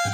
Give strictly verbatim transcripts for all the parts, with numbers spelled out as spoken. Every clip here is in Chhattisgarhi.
प्रेम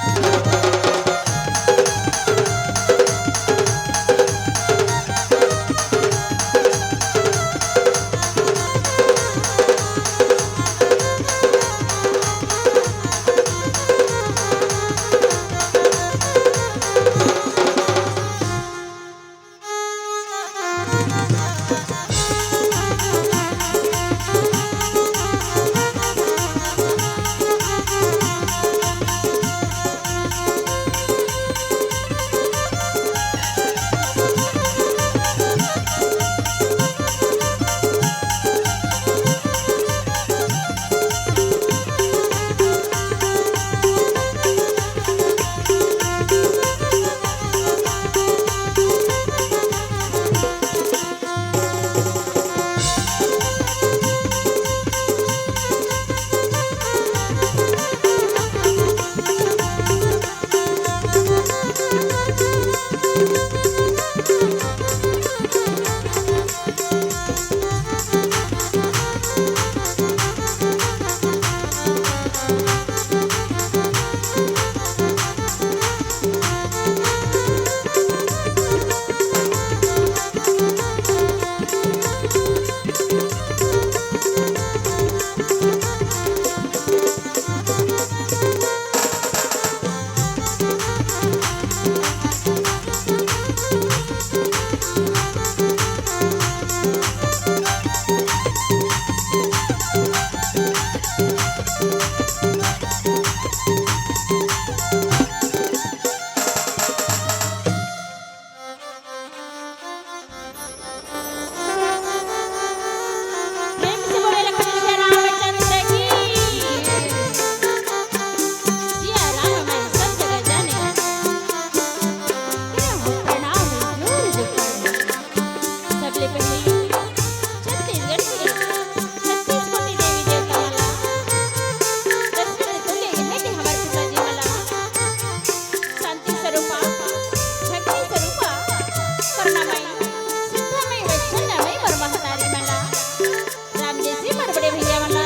से बोले लखन श्री रामचंद्र की। जिया राम मैं सब जगह जाने। तेरा हो प्रणाम जोर जोर। सबले पहले छत्तीसगढ़ के छत्तीस कोटि देवी देवता मन ला। दसवें तुल्य ये है कि हमारे पिताजी मन ला शांति स्वरूपा, भक्ति स्वरूपा, करुणामयी, सुधामयी, वैष्णवमयी मोर महतारी मन ला, राम जैसे मोर बड़े भैया मन ला,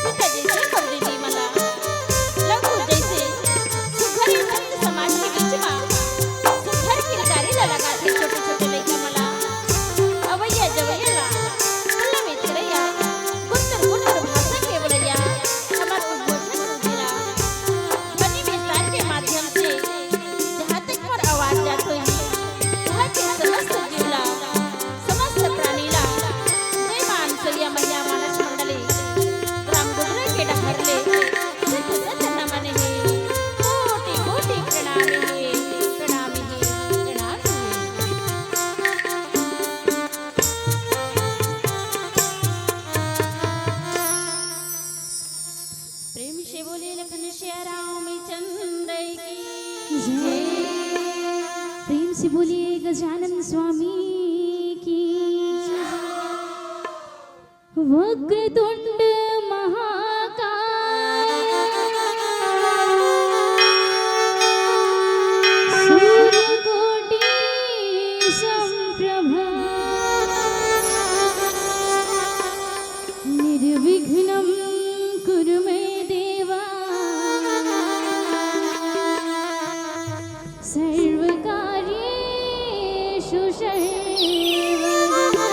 सीता जैसे मोर दीदी मन ला, लंगूर जैसे सुघर ये संत समाज के बीच मा सुघर किलकारी ला लगाथे छोटे छोटे लइका मन ला, अवैया जवैया ला, खुल्ला में चिरैया, गुट्टुर गुट्टुर भाषा के बोलैया, हमर उद्घोषक जी ला ध्वनि विस्तार के माध्यम से जहाँ तक मोर आवाज जात होही, वहाँ के समस्त जीव ला, समस्त प्राणी ला, जय माँ अनसुईया मैया मानस मंडली, राम गुजरे के डहर ले, सिद्ध सिद्ध नमन हे, कोटि कोटि प्रणाम हे, प्रणाम हे, प्रणाम हे। प्रेम से बोलिए लखन श्री रामचंद्र की जय। प्रेम से बोलिए गजानन स्वामी की। वक्रतुंड महाकाय सूर्यकोटि संप्रभा। निर्विघ्नं कुरु मे देवा सर्वकार्येषु सर्वदा।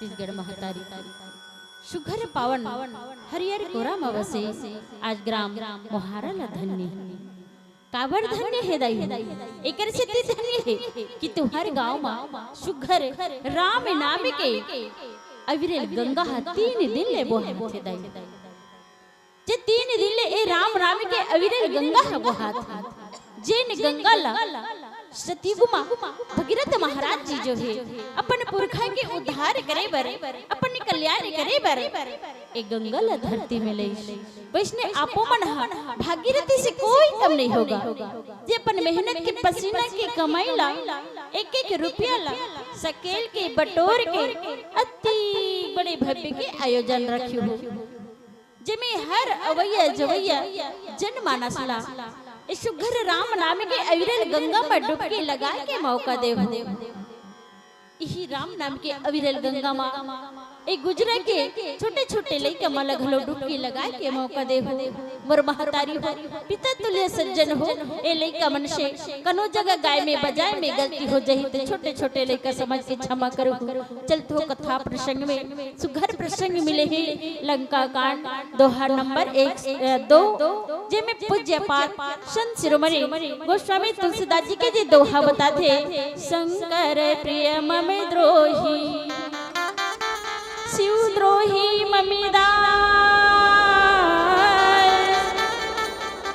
छत्तीसगढ़ महतारी, सुघर पावन हरियर कोरा म बसे आज ग्राम मोहारा ल धन्य हे। काबर धन्य हे दाई हो? एकर सेती धन्य हे कि तुंहर गांव म सुघर राम नाम के अविरल गंगा ह तीन दिन ले बोहाथे दाई। जे तीन दिन ले ए राम नाम के अविरल गंगा ह बोहात हे, जेन गंगा ला सतयुग मा भगीरथ महाराज जी जो हे अपन पुरखा के उद्धार करे बर, अपन कल्याण करे बर ए गंगा ला धरती में लइस। वइसने आपो मन ह भागीरथी से कोई कम नहीं होगा, जे अपन मेहनत के पसीना के कमाई ला, एक एक रुपया ला सकेल के बटोर के अति बड़े भव्य के आयोजन रखे हो। जेमे हर अवैया जवैया जनमानस ला ए सुघर राम नाम के अविरल गंगा म डुबकी लगाए के मौका देहू। इही राम नाम के अविरल गंगा म ए गुजरा के छोटे-छोटे लइका मन ल घलो डुबकी लगाए के मौका देहू। मोर महतारी हो, पिता तुल्य सज्जन हो, ए लइका मन से कनो जगह गाय में बजाए में गलती हो जाही त छोटे-छोटे लइका समझ के क्षमा करहू। चलथो कथा प्रसंग में, सुघर प्रसंग मिले हे लंका कांड दोहा नंबर एक, अ, दो, जेमे पूज्य पाद संत शिरोमणि गोस्वामी तुलसीदास जी के जे दोहा बताथे, शंकर प्रिय मम द्रोही, शिव द्रोही मम दास,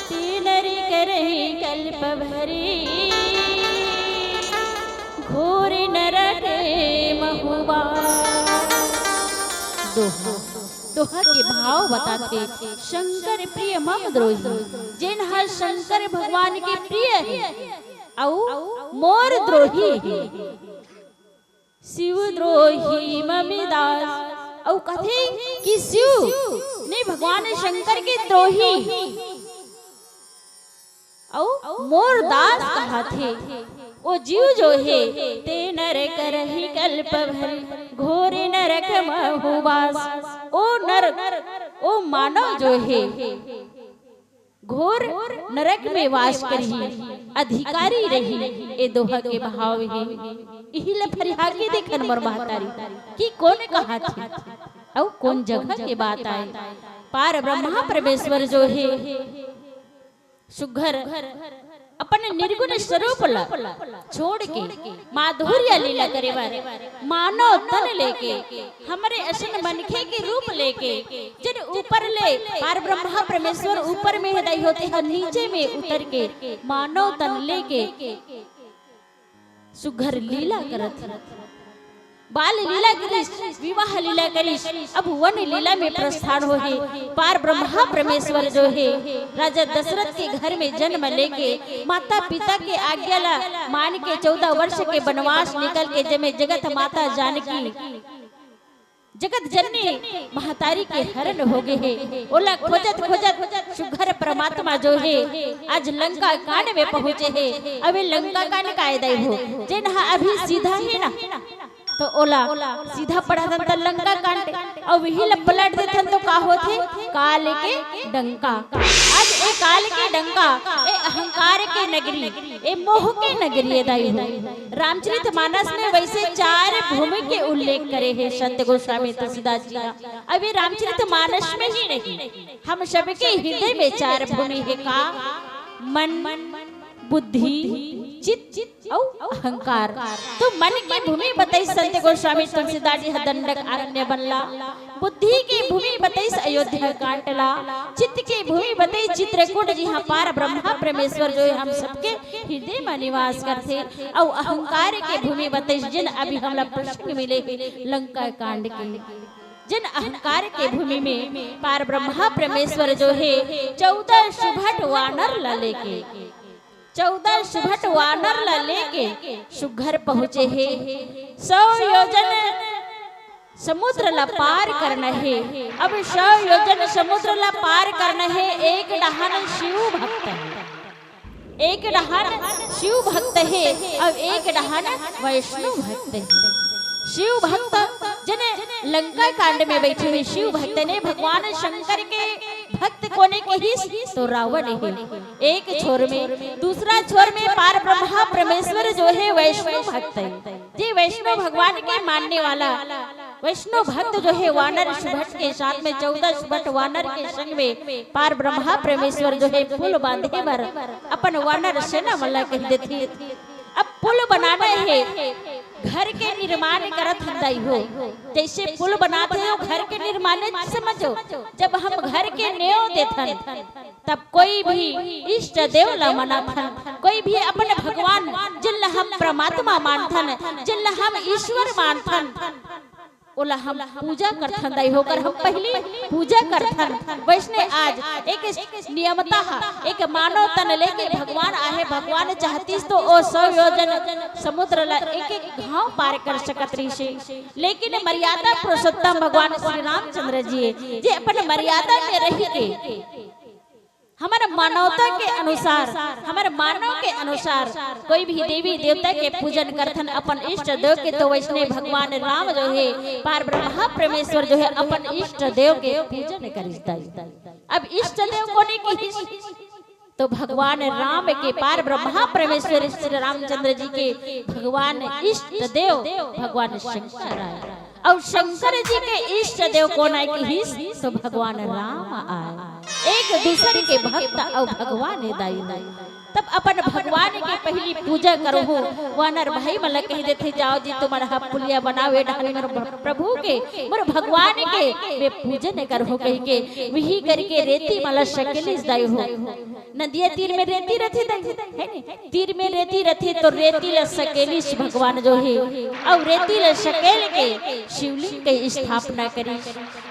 ते नर करही कल्प भरी, घोर नरक महुआ। दोहा, दोहा के भाव बताथे, शंकर प्रिय मम द्रोही, जेन ह शंकर भगवान के प्रिय हे अउ मोर द्रोही हे। शिव द्रोही मम दास, अउ कथे कि शिव ने भगवान शंकर के द्रोही अउ मोर दास कहाथे। ओ जीव जो हे, ते नर करही कल्प भरी, घोर नरक महुवास। ओ नर, ओ मानव जो हे, घोर नरक में वास करही, अधिकारी रही। ए दोहा के भाव हे। इही ल फरिहा के देखन मोर महतारी कि कोन कहाथे अउ कोन जगह के बात आय। पार ब्रह्मा परमेश्वर जो हे, सुघर अपन निर्गुण स्वरूप ला छोड़ के माधुर्य लीला करे बर मानव तन लेके, हमरे असन मनखे के रूप लेके, जेन ऊपर ले पार ब्रह्मा परमेश्वर ऊपर में हे दाई हो, तेहा नीचे में उतर के मानव तन लेके सुघर लीला करत हे। बाल लीला करिस, विवाह लीला करिस, अब वन लीला में प्रस्थान होही। पार ब्रह्मा परमेश्वर जो हे, राजा दशरथ के घर में जन्म लेके माता पिता के आज्ञा ला मान के चौदह वर्ष के वनवास निकल के जेमे जगत माता जानकी, जगत जननी महतारी के हरण हो गे हे, ओला खोजत खोजत सुघर परमात्मा जो हे, आज लंका कांड में पहुंचे हे। अबे लंका कांड का ए दाई हो, जेन हा अभी सीधा हे ना, तो ओला सीधा पढ़थन त लंका कांड, अउ इही ल पलट देथन तो का होथे? काल के डंका। आज ए काल के डंका, ए अहंकार के नगरी, ए मोह के नगरी ए दाई हो। रामचरित मानस में वैसे चार भूमि के उल्लेख करे हे संत गोस्वामी तुलसीदास जी हा। अब ये रामचरित मानस में ही नहीं, हम सबके हृदय में चार भूमि हे का? मन, बुद्धि, चित्त अउ अहंकार। तो मन के भूमि बताइस संत गोस्वामी तुलसीदास जी ह दंडक आरण्य बनला। बुद्धि के भूमि बताइस अयोध्या कांड ला। चित्त के भूमि बताइस चित्रकूट, जिहां पार ब्रह्मा परमेश्वर जो हे हम सबके हृदय में निवास करथे। अउ अहंकार के भूमि बताइस, जेन अभी हमला प्रसंग मिले हे लंका कांड के, जेन अहंकार के भूमि में पार ब्रह्मा परमेश्वर जो हे चौदह सुभट वानर ला लेके, चौदह सुभट वानर ला लेके सुघर पहुंचे हे। सौ योजन समुद्र ला पार करना हे। अब सौ योजन समुद्र ला पार करना हे। एक डहान शिव भक्त हे, एक डहान शिव भक्त हे, अउ एक डहान वैष्णव भक्त हे। शिव भक्त जेन लंका कांड में बैठे हे, शिव भक्त ने भगवान शंकर के भक्त कोने कहिस तो रावण हे एक छोर में, दूसरा छोर में पार ब्रह्मा परमेश्वर जो हे वैष्णव भक्त हे, जे वैष्णव भगवान के मानने वाला वैष्णव भक्त जो हे वानर सुभट के साथ में, चौदह सुभट वानर के संग में पार ब्रह्मा परमेश्वर जो हे पुल बांधे बर अपन वानर सेना मन ला कहि देथे। अब पुल बनाना हे, घर के निर्माण करत हन दाई हो। जइसे पुल बनात हे, घर के निर्माण समझो, जब हम घर के नेव देथन, तब कोई भी इष्ट देव ला मनाथन, कोई भी अपन भगवान, जिन ला हम परमात्मा मानथन, जिन ला हम ईश्वर मानथन, ओला हम पूजा करथन दाई हो, ओकर हम पहिली पूजा करथन। वइसने आज एक नियमतः एक मानव तन लेके भगवान आहे, भगवान चाहतिस तो ओ सौ योजन समुद्र ला एक एक घांव पार कर सकत रहिसे, लेकिन मर्यादा पुरुषोत्तम भगवान श्री रामचंद्र जी जे अपन मर्यादा में रहि के हमर मानवता के अनुसार, हमर मानव के अनुसार कोई भी देवी देवता के पूजन करथन अपन इष्ट देव के, तो वइसने भगवान राम जो हे, पार ब्रह्मा परमेश्वर जो हे, अपन इष्ट देव के पूजन करिस दाई। अब इष्ट देव कोने किहिस? तो भगवान राम के पार ब्रह्मा परमेश्वर श्री रामचंद्र जी के भगवान इष्ट देव भगवान शंकर आय। अउ शंकर जी के इष्ट देव कोन आय किहिस? तो भगवान राम आय। एक दूसर के भक्त अउ भगवान हे दाई हो। तब अपन भगवान के पहिली पूजा करहू। वानर भाई मन ला कहि देथे, "जाओ जी, तुमन ह पुलिया बनाओ, ए डहन मोर प्रभु के, मोर भगवान के मैं पूजन करहू," कहिके उही करके रेती मन ला सकेलिस दाई हो। नदिया तीर में रेती रथे दाई, हे ने? तीर में रेती रथे तो रेती ला सकेलिस भगवान जो हे, अउ रेती ला सकेल के शिवलिंग के स्थापना करिस,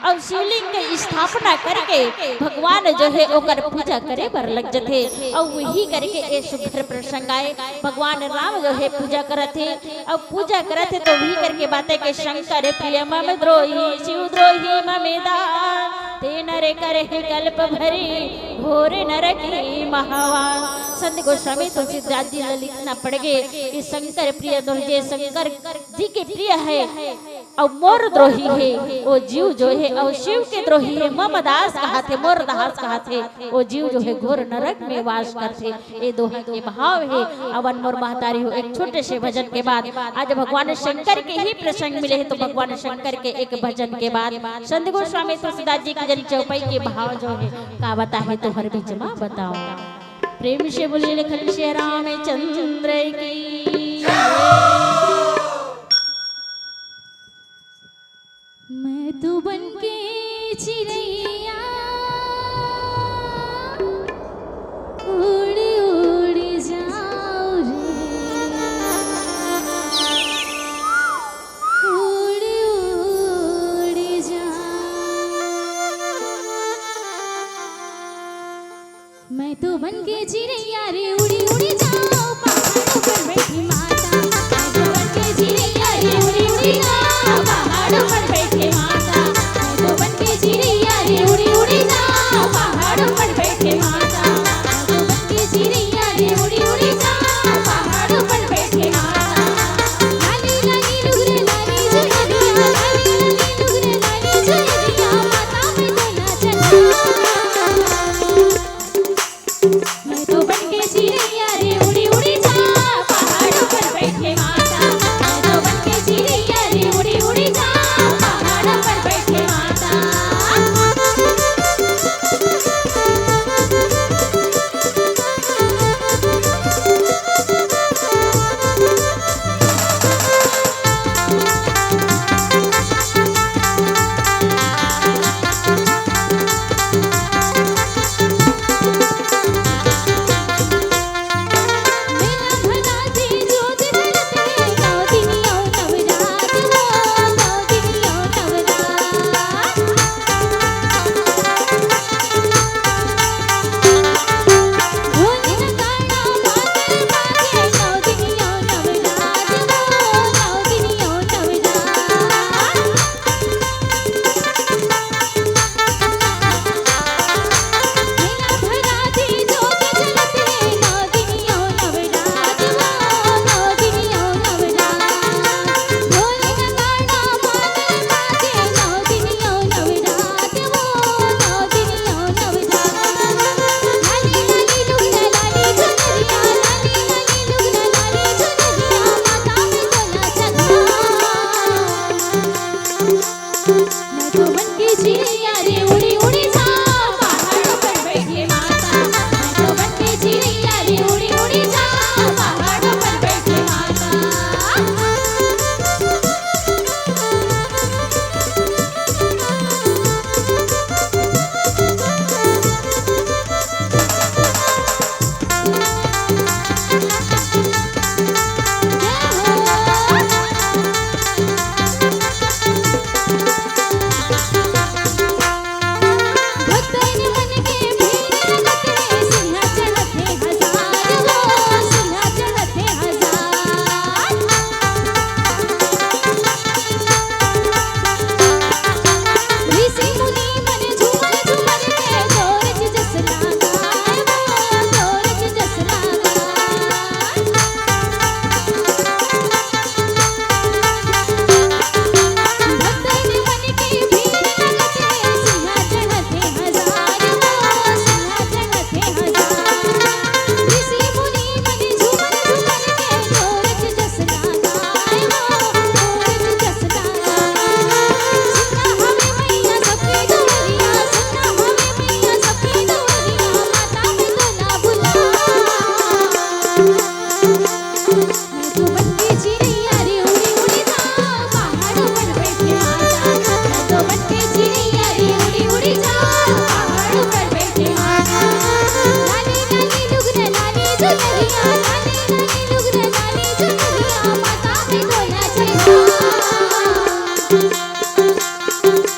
अउ शिवलिंग के स्थापना करके भगवान जो हे ओकर पूजा करे बर लग जथे। अउ वही करके ए सुघर प्रसंग आय, भगवान राम जो हे पूजा करत हे, अउ पूजा करत हे तो वही करके बात हे कि शंकर प्रिय मम द्रोही, शिव द्रोही मम दास, ते नर करहि कल्प भरि घोर नरकी महवास। संत गोस्वामी तुलसीदास जी ला लिखना पड़ गे कि शंकर प्रिय द्रोही, जे शंकर जी के प्रिय हे अउ मोर द्रोही हे, ओ जीव जो हे, अउ शिव के द्रोही हे, मम दास कहाथे, मोर दास कहाथे, ओ जीव जो हे घोर नरक में वास करथे। ए दोहा के भाव हे। अवन मोर महतारी हो, एक छोटे से भजन के बाद आज भगवान शंकर के ही प्रसंग मिले हे, तो भगवान शंकर के एक भजन के बाद संत गोस्वामी तुलसीदास जी के जन चौपाई के भाव जो हे, का बताहे तुंहर बीच मा बताओ। प्रेम से बोलिए लखन सिया रामचंद्र की। मैं तो बन के चिरैया उड़ उड़ जाऊं रे, उड़ उड़ जाऊं। मैं तो बन के चिरैया रे उड़ी उड़ी जाऊं, पहाड़ों पर बैठ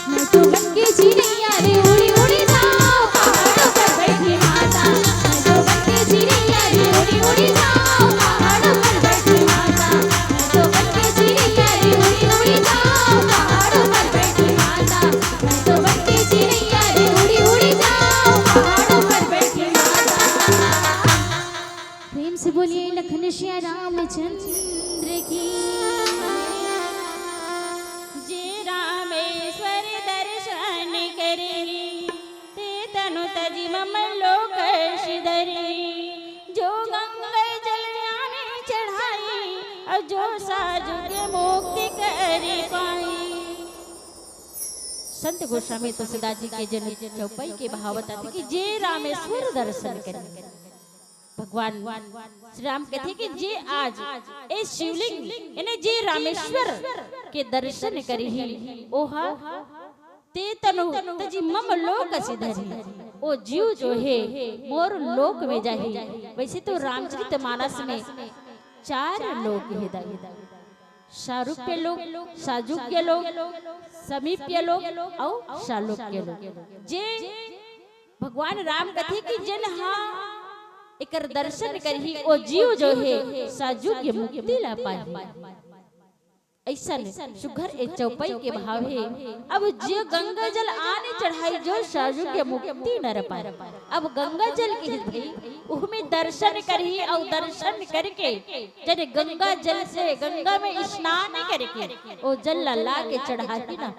मैं तो बन के चिड़ैया रे, उड़ी उड़ी जाओ पहाड़ों पर बैठी माता। मैं तो बन के चिड़ैया रे, उड़ी उड़ी जाओ पहाड़ों पर बैठी माता। मैं तो बन के चिड़ैया रे, उड़ी उड़ी जाओ पहाड़ों पर बैठी माता। मैं तो बन के चिड़ैया रे, उड़ी उड़ी जाओ पहाड़ों पर बैठी माता। प्रेम से बोलिए लखन सिया रामचंद्र की। जे रामेश्वर दर्शन करी, ते तनु तजि मम लोक सिधरी। जो गंगा जल ज्ञान चढ़ाई, और जो साजुग मुक्ति करि पाई। संत गोस्वामी तुलसीदास जी के जन चौपाई के बहावत आथे कि जे रामेश्वर दर्शन करी। भगवान श्री राम कथे कि जे आज ए शिवलिंग यानी जे रामेश्वर के दर्शन करही, ओहा ते तनु तजि मम लोक सिधरी, ओ जीव जो हे मोर लोक में जाही। वैसे तो रामचरित मानस में चार लोक हे दाई, सारूप्य लोक, साजुग्य लोक, समीप्य लोक अउ सालोक्य लोक। जे भगवान राम कथे कि जेन हा एकर दर्शन करही, ओ जीव जो हे साजुग्य मुक्ति ला पाही। अइसन सुघर ए चौपाई के भाव हे। अब जे गंगा जल आने चढ़ाई, जो साजुग्य मुक्ति नर पाई। अब गंगा जल के ही भई, उहमें दर्शन करही अउ दर्शन करके जने गंगा जल से, गंगा में स्नान करके ओ जल ला ला के चढ़ाही ना,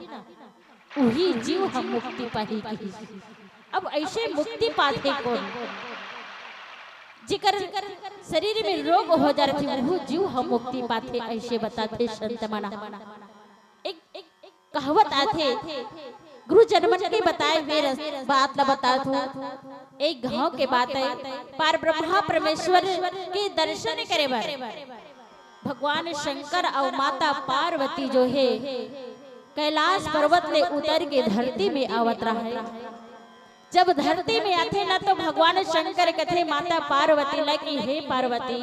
उही जीव ह मुक्ति पाही कही। अब अइसे मुक्ति पाथे कोन? जेकर शरीर में रोग हो जा रथे, उहू जीव ह मुक्ति पाथे, अइसे बताथे संत मन। एक कहावत आथे, गुरुजन मन के बताए हुए रस-, बात ला बतात हूँ। एक गांव के बात हे, पार ब्रह्मा परमेश्वर के दर्शन करे बर भगवान शंकर अउ माता पार्वती जो हे, कैलाश पर्वत ले उतर के धरती में आवत रहे। जब धरती में आथे ना, तो भगवान शंकर कथे माता पार्वती ला कि हे पार्वती,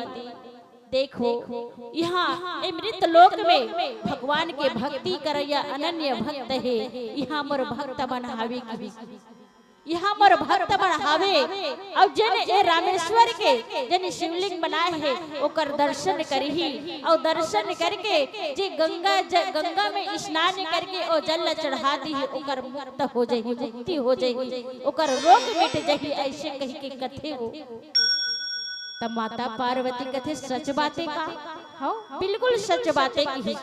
देखो, इहाँ ए मृत लोक में भगवान के भक्ति करइया अनन्य भक्त हे, इहाँ मोर भक्त मन हावे कहिस। इहाँ मोर भक्त मन हावे, अउ जेन ए रामेश्वर के जेन शिवलिंग बनाए हे, ओकर दर्शन करही, अउ दर्शन करके जे गंगा ज-, गंगा में स्नान करके ओ जल ला चढ़ा दिही, ओकर मुक्त हो जही, मुक्ति हो जही, ओकर रोग मिट जही, अइसे कहिके कथे वो। त माता पार्वती कथे, "सच बाते का?" हव, बिल्कुल सच बाते किहिस।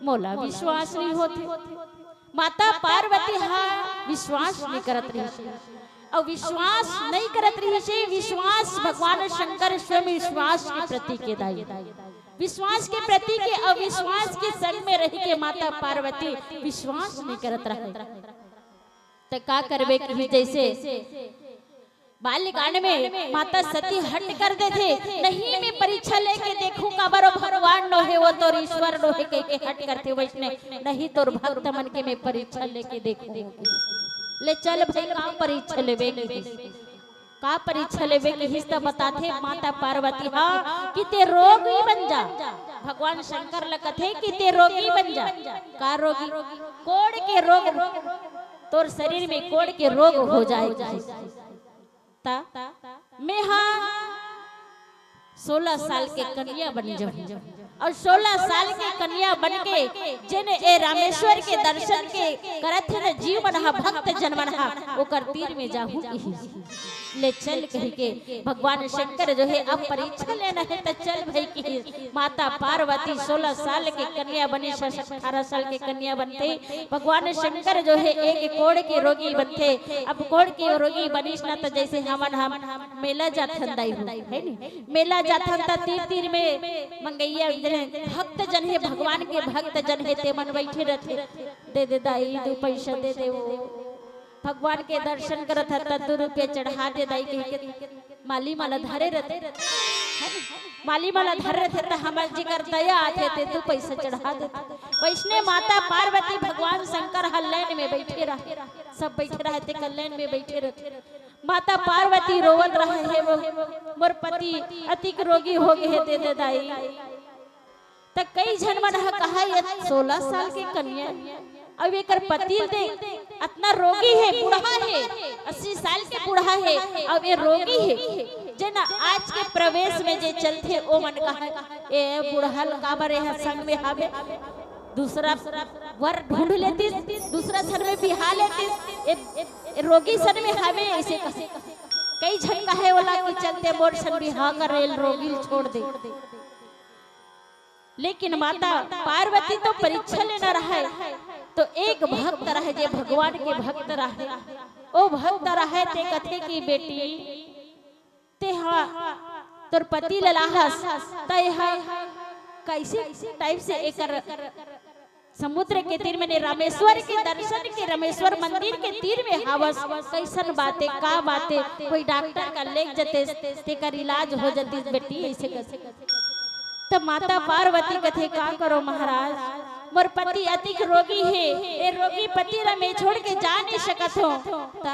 मोला विश्वास नइ होथे। माता पार्वती हा विश्वास नइ करत रहिस हे। अउ विश्वास नइ करत रहिस हे, विश्वास भगवान शंकर स्वयं विश्वास के प्रतीक हे दाई। विश्वास के प्रतीक हे, अउ विश्वास के संग में रहि के माता पार्वती विश्वास नइ करत रहे। त का करबे कि जइसे बाल्यकांड में माता सती हट कर देथे, "नहीं, मैं परीक्षा लेके देखूं, काबर ओ भगवान नोहे, वो तोर ईश्वर नोहे," कहिके हट करथे। वइसने नहीं, तोर भक्त मन के मैं परीक्षा लेके देखूं। ले चल भई, का परीक्षा लेबे किहिस? का परीक्षा लेबे किहिस त बताथे माता पार्वती हा कि ते रोगी बन जा। भगवान शंकर ल कथे कि ते रोगी बन जा। का रोगी? कोढ़ के रोग, तोर शरीर में कोढ़ के रोग हो जाए किहिस। त मैं हा सोलह साल के कन्या बन जाहूं, अउ सोलह साल के कन्या बन के जेन ए रामेश्वर के दर्शन के करत हे न जीव मन हा, भक्त जन मन हा, ओकर तीर में जाहूं किहिस। ले चल कहिके भगवान शंकर जो हे, अब परीक्षा लेना हे त चल भई किहिस। माता पार्वती सोलह साल के कन्या बनिस, अठारह साल के कन्या बनथे। भगवान शंकर जो हे एक कोढ़ के रोगी बनथे। अब कोढ़ के रोगी बनिस ना, त जइसे हमन हम मेला जाथन दाई हो, हे नी? मेला जाथन त तीर तीर में मंगइया जन, भक्त जन हे, भगवान के भक्त जन हे, ते मन बइठे रथे, "दे दे दाई, दू पइसा दे दे वो।" भगवान के दर्शन करत हस त दू रुपया चढ़ा दे दाई कहिके माली माला धरे रथे। माली माला धरे रथे त हमर जेकर दया आथे ते दू पइसा चढ़ा देथे। वइसने माता पार्वती भगवान शंकर ह लाइन में बइठे रहे, सब बइठे रहे तेकर लाइन में बइठे रथे। माता पार्वती रोवत रहे हे, वो मोर पति अतिक रोगी हो गे हे दे दे दाई। त कई झन मन ह कहा, ये सोलह साल के कन्या, अब एकर पति ल दे, अतना रोगी हे, बूढ़ा हे, अस्सी साल के बूढ़ा हे, अब ये रोगी हे। जे ना आज के प्रवेश में जे चलथे, ओ मन कहा, ए बूढ़ा ल काबर एहा संग में हावे, दूसरा वर ढूंढ लेतिस, दूसरा सन में बिहा लेतिस, ए, ए रोगी सन में हावे, ऐसे कहे। कई झन कहे ओला कि चलते मोर सन बिहा कर रेल, रोगी ल छोड़ दे। लेकिन माता पार्वती तो परीक्षा लेना रहे, तो एक भक्त रहे, जे भगवान के भक्त रहे, ओ भक्त रहे, ते कथे कि बेटी, ते हा तोर पति ल लाहस, त एहा कैसे टाइप से एकर समुद्र के तीर में ने रामेश्वर के दर्शन के, रामेश्वर मंदिर के तीर में हावस, कैसन बाते, का बाते, कोई डॉक्टर का लेग जते, तेकर इलाज हो जतिस बेटी, ऐसे कर। त माता पार्वती कथे, का करो महाराज, मोर पति अतिक रोगी हे, ए रोगी पति ला मैं छोड़ के जा नहीं सकत हूँ। त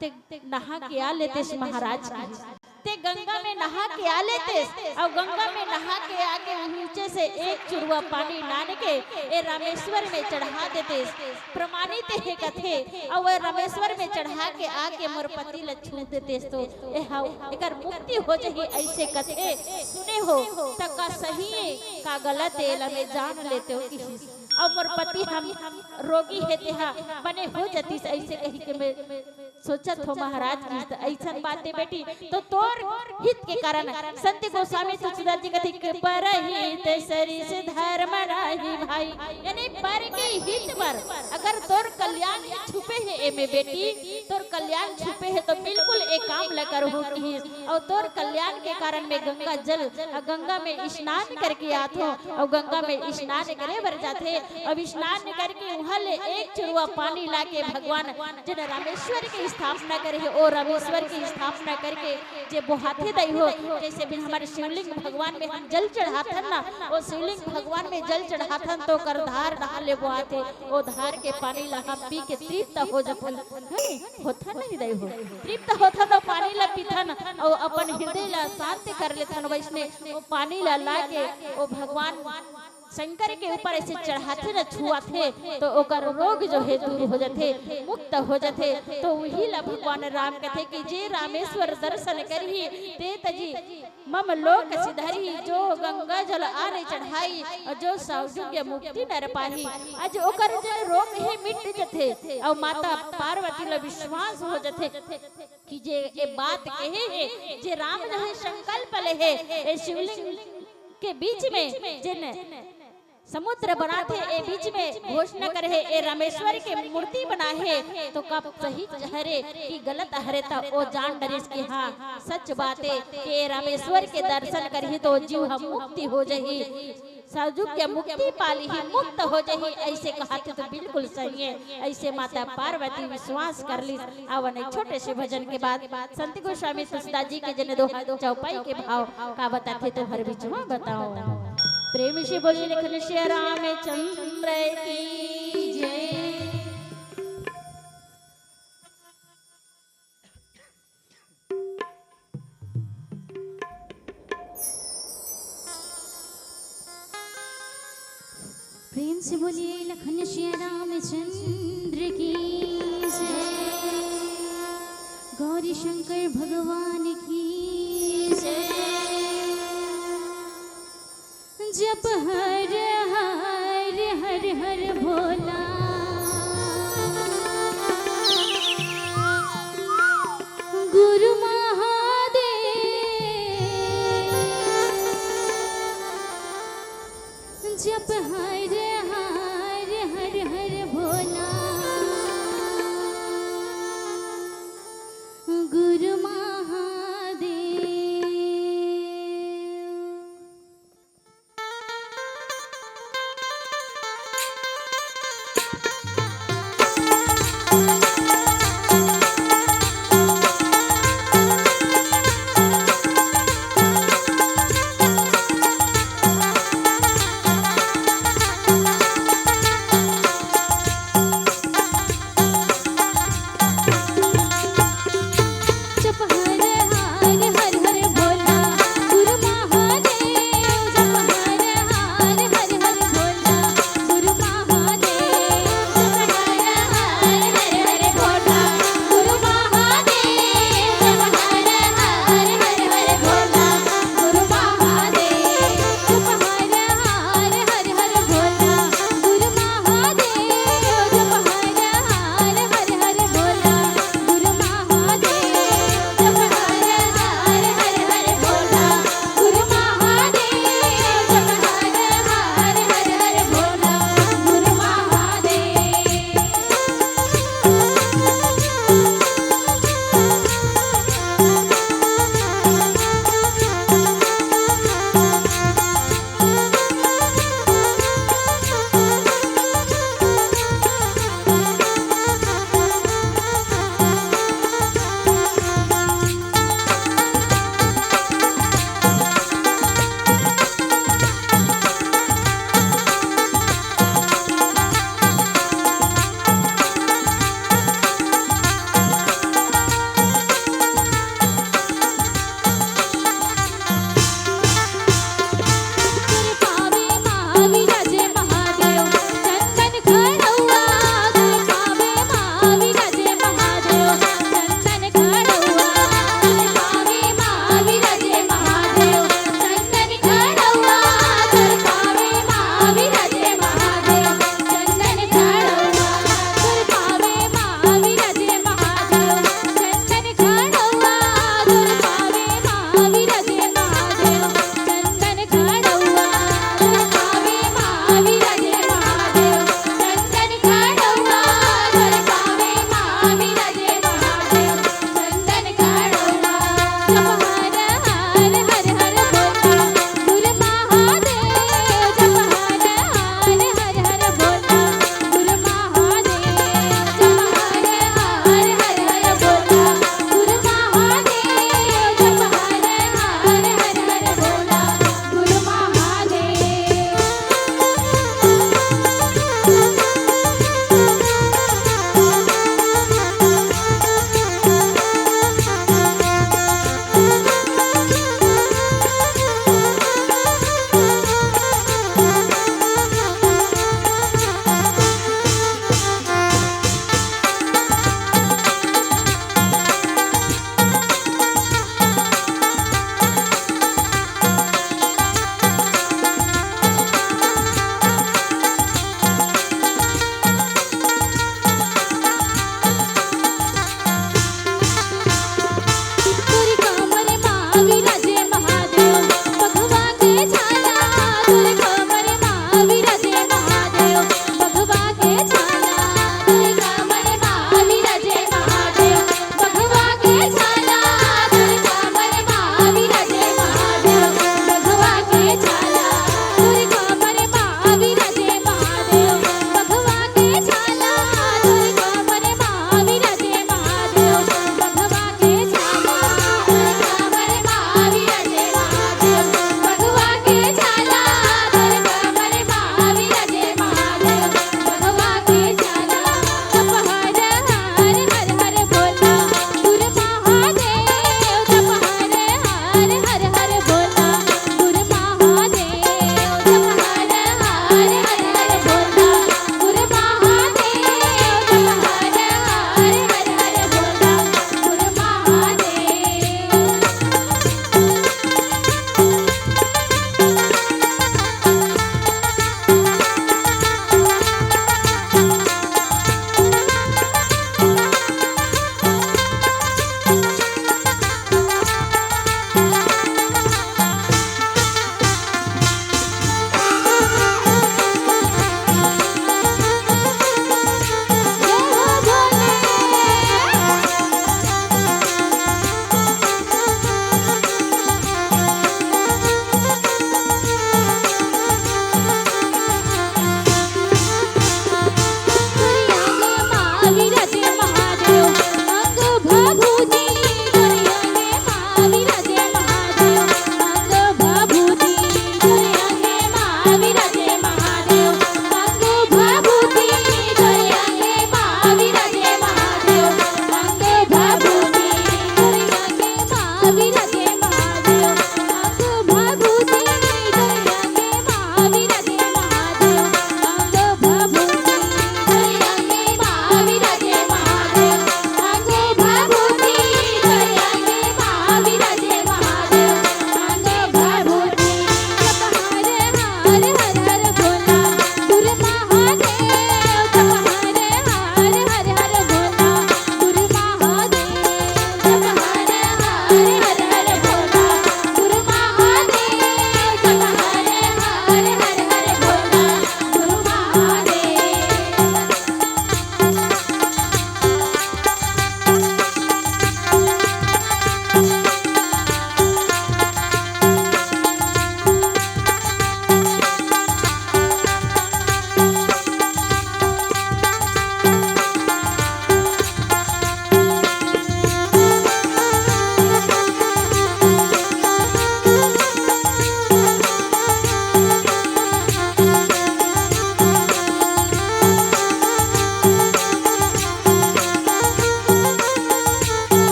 ते नहा के आ लेतेस महाराज की। ते गंगा में नहा के आ लेतेस, अउ गंगा में नहा के आके नीचे से एक चुरुआ पानी लान के ए रामेश्वर में चढ़ा देतेस। प्रमाणित हे कथे, अउ ए रामेश्वर में चढ़ा के आके मोर पति ल छू देतेस तो ए हाउ, एकर मुक्ति हो जही, ऐसे कथे। सुने हो, त का सही हे, का गलत हे, एला मैं जान लेते हो किसी से। अउ मोर पति हम रोगी हे, तेहा बने हो जतिस, ऐसे कही के मैं सोचत हो महाराज की। त ऐसन बाते बेटी, तो तोर हित के कारण संत गोस्वामी तुलसीदास जी कथे कि पर हित सरिस धर्म राही भाई, यानी पर के हित बर अगर तोर कल्याण ही छुपे हे एमे बेटी, तोर कल्याण छुपे हे तो बिल्कुल ए काम ल करहूँ किहिस। अउ तोर कल्याण के कारण मैं गंगा जल, अ, गंगा में स्नान करके आथों, अउ गंगा में स्नान करे बर जाथे। अब स्नान करके उहाँ ले एक चुरुआ पानी लाके भगवान जेन रामेश्वर के स्थापना करे हे, ओ रामेश्वर के स्थापना करके जे बोहाथे दई हो, जैसे भी हमारे शिवलिंग भगवान में हम जल चढ़ाथन ना, ओ शिवलिंग भगवान में जल चढ़ाथन तो ओकर धार डहार ले बोहाथे, ओ धार के पानी ला हम पी के तृप्त हो जाथन, है नी? होथन नहीं दई हो, तृप्त होथन तो पानी ला पीथन, अउ अपन हृदय ला शांत कर लेथन। वैसने ओ पानी ला लाके ओ भगवान शंकर के ऊपर ऐसे चढ़ाथे न छुआथे तो ओकर रोग जो हे दूर हो जाथे, मुक्त हो जाथे। तो उही ला भगवान राम कथे कि जे रामेश्वर दर्शन करही ते तजी मम लोक सिधरही, जो गंगा जल आने चढ़ाई, अउ जो साउजुग्य मुक्ति नर पाही। आज ओकर जे रोग हे मिट जथे, अउ माता पार्वती ला विश्वास हो जथे कि जे ए बात कहे हे, जे राम जो हे संकल्प ले हे, ए शिवलिंग के बीच में जेन समुद्र बनाथे, ए बीच में घोषणा करे हे, ए रामेश्वर के मूर्ति बना हे, तो का सही हरे कि गलत हरे? त ओ जान डरिस कि हाँ, सच बात हे कि ए रामेश्वर के दर्शन करही तो जीव ह मुक्ति हो जही, साउजुग्य मुक्ति पाली ही, मुक्त हो जही, ऐसे कहाथे तो बिल्कुल सही हे। ऐसे माता पार्वती विश्वास कर ली। आवन एक छोटे से भजन के बाद संत गोस्वामी तुलसीदास जी के जेन दोहा चौपाई के भाव का बताथे तो हर बीच में बताओ। प्रेम से बोलिए लखन सिया रामचंद्र की जय। प्रेम से बोलिए लखन सिया रामचंद्र की जय, गौरी शंकर भगवान की जय। जप हर हर हर हर भोला गुरु महादेव। जप हर हर हर हर भोला गुरु महादेव।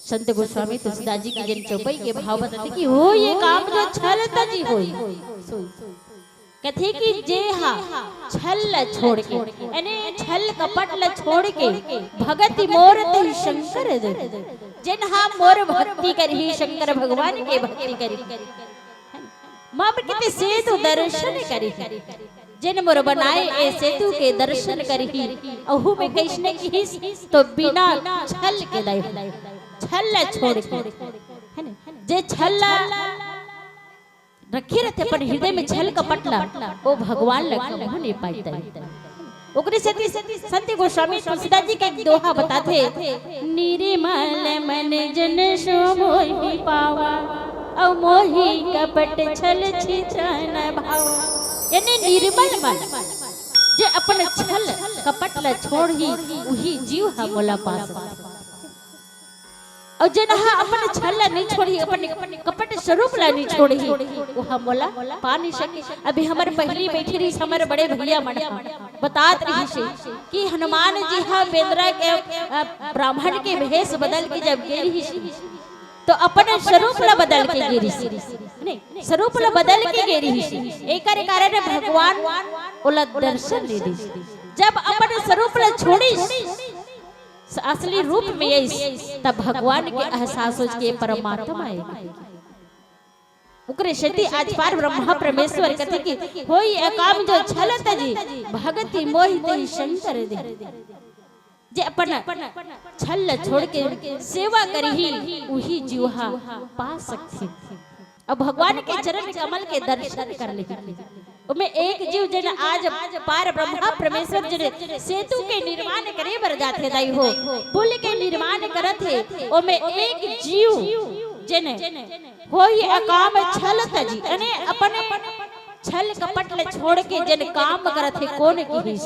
संत गोस्वामी तुलसीदास जी के जेन चौपाई के भाव बताथे कि होई ए काम जो छल तजी होई। कथे कि जे हा छल ल छोड़ के, यानी छल कपट ल छोड़ के, भगति मोर तहि शंकर दे, जेन हा मोर भक्ति करही, शंकर भगवान के भक्ति करही, मम कित सेतु दर्शन करही, जेन मोर बनाए ए सेतु के दर्शन करही। अहू में कइसने किहिस तो बिना छल के दाई, छल ल छोड़ के, है ना? जे छल ल रखे रहिथे अपन हृदय में, छल कपट ल, ओ भगवान ल कभू नहीं पाई दाई। ओकरे सेती संत गोस्वामी तुलसीदास जी के एक दोहा बताथे, निर्मल मन जन सो मोहि पावा, अउ मोहि कपट छल छित्र न भावा। यानी निर्मल मन, जे अपन छल कपट ल छोड़ही, उही जीव ह मोला पा सकथे। अउ जेन ह अपन छल ल नहीं छोड़ही, अपन कपट स्वरूप ल नहीं छोड़ही, ओह मोला पा नहीं सके। अभी हमर पहिली बैठे रहिस हमर बड़े भैया मन ह, बतात रहिस हे कि हनुमान जी ह बेंदरा के, अ, ब्राह्मण के भेष बदल के जब गे रहिस, तो अपन स्वरूप ल बदल के गे रहिस, नहीं, स्वरूप ल बदल के गे रहिस। एकर कारण भगवान ओला दर्शन दे दिस। जब अपन स्वरूप ल छोड़िस, असली रूप में आइस, तब भगवान के एहसास होइस के परमात्मा आए। ओकरे सेती आज पार ब्रह्मा परमेश्वर कथे कि होई ए काम जो छल तजी, भगति मोहि तहि शंकर दे। जे अपन छल ल छोड़ के सेवा करही, उही जीव ह पा सकथे। अब भगवान के चरण कमल के दर्शन कर लेही। ओमे एक जीव जेन आज पार ब्रह्मा परमेश्वर जेन सेतु के निर्माण करे बर जाथे दाई हो, पुल के निर्माण करत हे, ओमे एक जीव जेन होई अकाम छल तजी, अने अपने छल कपट ल छोड़ के जेन काम करत हे, कोन किहिस?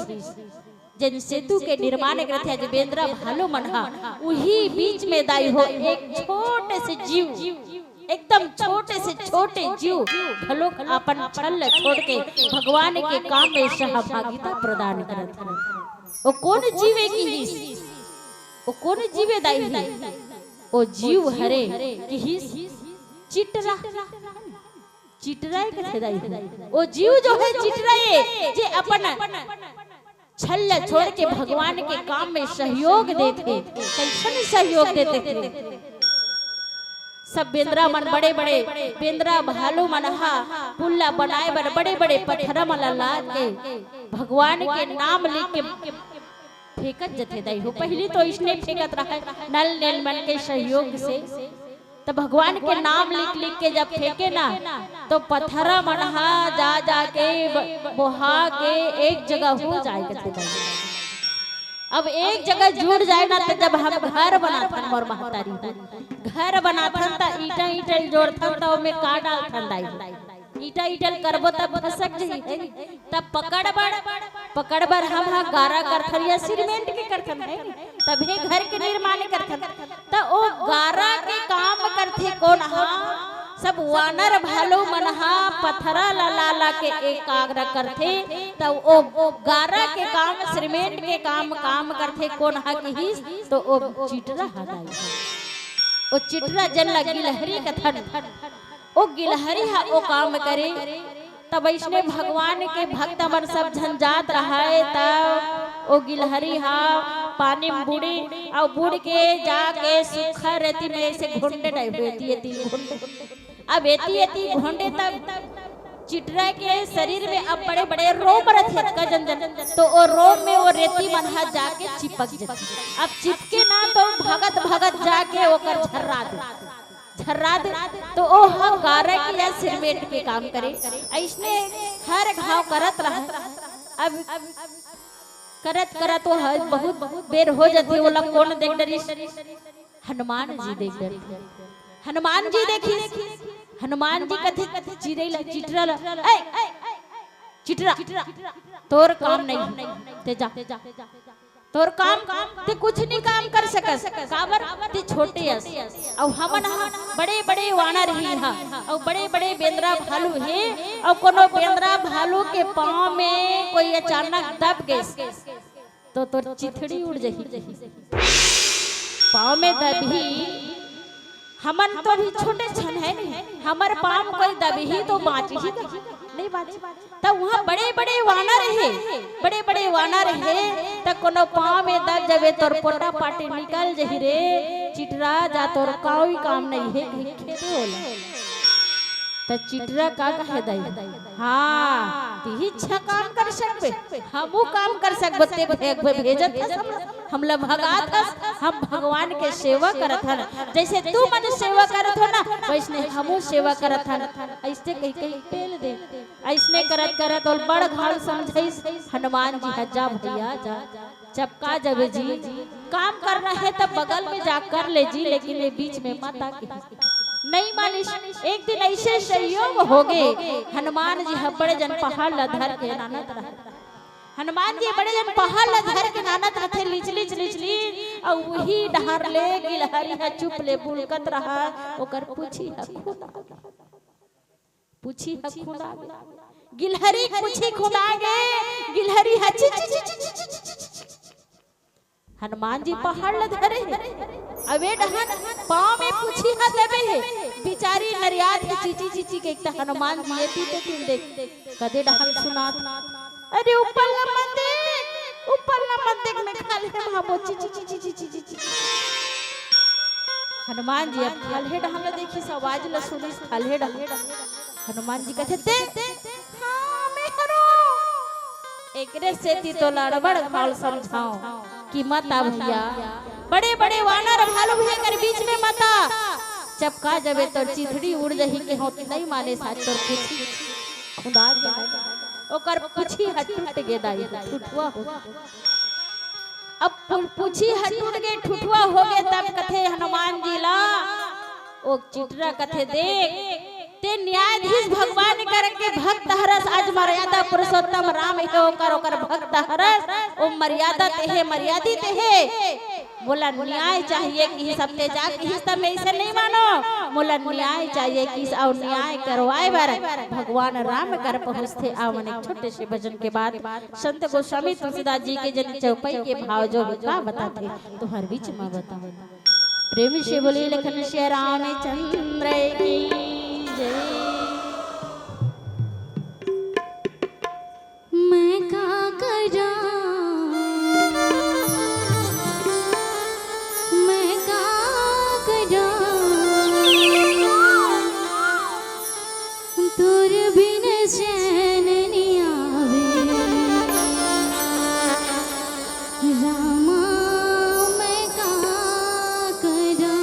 जेन सेतु के निर्माण करत हे, आज बेंदरा भालू मन हा, उही बीच में दाई हो एक छोटे से जीव, एकदम छोटे से छोटे जीव घलोक अपन छल ल छोड़ के भगवान के काम में सहभागिता प्रदान करत हे। ओ कोन जीव ए किहिस? ओ कोन जीव ए दाई हे? ओ जीव हरे किहिस चिटरा। चिटरा ए कथे दाई हे। ओ जीव जो हे चिटरा ए, जे अपन छल ल छोड़ के भगवान के काम में सहयोग देथे। कइसन सहयोग देथे? सब बेंदरा मन, बड़े-बड़े बेंदरा भालू मन हा पुल ला बनाए बर बड़े-बड़े पत्थर मन ला लाद के भगवान के नाम लिख के फेंकत जथे दाई हो। पहिली तो इसने फेंकत रहय, नल नैन मन के सहयोग से। त भगवान के नाम लिख लिख के जब फेंके ना, तो पत्थरा मन हा जा जा के ब-, बोहा के एक जगह हो जाए कथे दाई। अब एक जगह जुड़ जाए ना, त जब हम घर बनाथन, मोर महतारी हो, घर बनाथन त ईंटा ईंटा जोड़थन, त ओमे का डालथन दाई? ईंटा ईंटा करबो तब फसक जही, है नी? तब पकड़ बर, पकड़ बर हम हा गारा करथन या सीमेंट के करथन, है नी? तभे घर के निर्माण करथन। त ओ गारा के काम करथे कोन हा? सब वानर भालू मन हा पथरा ला ला ला के एकाग्र करथे। त ओ गारा के काम, सीमेंट के काम, काम करथे कोन हा किहिस? त ओ चिटरा हा दाई। ओ चिटरा जेन ला गिलहरी कथन, ओ गिलहरी हा ओ काम करे। तब अइसने भगवान के भक्त मन सब झन जात रहय, तब ओ गिलहरी हा पानी में बुड़ी, अउ बुड़ के जाके सुखा रेती में ऐसे घोंटे टाइप, एती एती घोंटे। अब एती एती घोंटे, तब चिटरा के शरीर में अब बड़े बड़े रोम रथे, कजन जन, तो ओ रोम में ओ रेती मन हा जाके चिपक जथे। अब चिपके ना, तो भगत भगत जाके ओकर झर्रा दे, झर्रा दे, तो ओ ह गारा के या सीमेंट के काम करे। अइसने हर घाव करत रहय। अब करत करत ओ ह बहुत बेर हो जथे, ओला कोन देख डरिस? हनुमान जी देख डरथे। हनुमान जी देखिस, हनुमान जी कथे चिरई ला, चिटरा ला, "ए, चिटरा, तोर काम नहीं, ते जा।" तोर काम, ते कुछ नहीं काम कर सकस। काबर? ते छोटे अस। अउ हमन ह बड़े-बड़े वानर ही ह, अउ बड़े-बड़े बेंदरा भालू हे, अउ कोनो बेंदरा भालू के पाँव में कोई अचानक दब गइस, तो तोर चिथड़ी उड़ जही। पाँव में दबही, हमन तो अभी छोटे छन है नहीं, हमर पाँव कोई दबही तो बाँचही तो नहीं बाँचही। त उहाँ बड़े-बड़े वानर हे, बड़े-बड़े वानर हे, त कोनो पाँव में दब जबे तोर पोटा पाटी निकल जही रे, चिटरा जा तोर कोई काम नहीं हे, कहिके बोले। त चिटरा का कहे दाई? हाँ, तिही अच्छा काम कर सकबे, हमू काम कर सकबो, ते भे-, भे-, भेजत हस हम, हमला भगात हस, हम भगवान के सेवा करत हन। जैसे तू मन सेवा करत हो ना, वैसने हमू सेवा करत हन। ऐसने कहि कहि पेल दे। ऐसने करत करत ओला बड़ घाल समझाइस हनुमान जी ह, जा भैया जा, चपका जबे जी, काम करना हे त बगल में जा कर ले जी, लेकिन ये बीच में मत आके। नहीं मानिस। एक दिन ऐसे संयोग होगे, हनुमान जी ह बड़े जन पहाड़ ला धर के नानत रहे। हनुमान जी बड़े जन पहाड़ ला धर के नानत रथे, लिचलिच लिचलिच, अउ उही डहर ले गिलहरी ह चुप ले बुलकत रहा, ओकर पूछी ह खुंदा गे। पूछी ह खुंदा गे। गिलहरी पूछी खुंदा गे, गिलहरी ह चिच चिच चिच चिच चिच। हनुमान जी पहाड़ ल धरे हे, अवे डहन पाँव में पूछी ह दबे हे। बिचारी नरियात हे, चिची चिची के, एक त हनुमान जी एती तेती देख, कदे डहन सुनात, अरे ऊपर ल मत देख, ऊपर ल मत देख, मैं खाल्हे म हाबो, चिची चिची चिची चिची। हनुमान जी अब खाल्हे डहन ल देखिस, आवाज ल सुनिस, खाल्हे डहन। हनुमान जी कथे, ते, हाँ, मैं हरो। एकरे सेती तोला अड़बड़ घाल समझाओ कि मत आ भैया, बड़े-बड़े वानर भालू हे कर बीच में मत आ। चपका जबे तोर चिथड़ी उड़ जही के होत नहीं माने साथ तोर पूछी खुंदा गे। ओकर पूछी ह टूट गे दाई, ठुठुआ हो। अब पु-, पूछी ह टूट गे, ठुठुआ हो गे, तब कथे हनुमान जी ला, ओ चिटरा कथे, देख, ते न्यायाधीश भगवान कर के भक्त हरस, आज मर्यादा पुरुषोत्तम राम हे ओकर, ओकर भक्त हरस, ओ मर्यादा ते हे, मर्यादित हे। मोला न्याय चाहिए किहिस, अब ते जा किहिस त मैं इसे नहीं मानो। मोला न्याय चाहिए किहिस, अउ न्याय करवाए बर भगवान राम कर पहुँचथे। आवन एक छोटे से भजन के बाद संत गोस्वामी तुलसीदास जी के जन चौपाई के भाव जो हे का बताथे, तुहर बीच म बताओ। प्रेम से बोलिए लखन सिया रामचंद्र की जय। मैं का करा, मैं का करा, तोर बिन चैन नइ आवे। रामा, मैं का करा।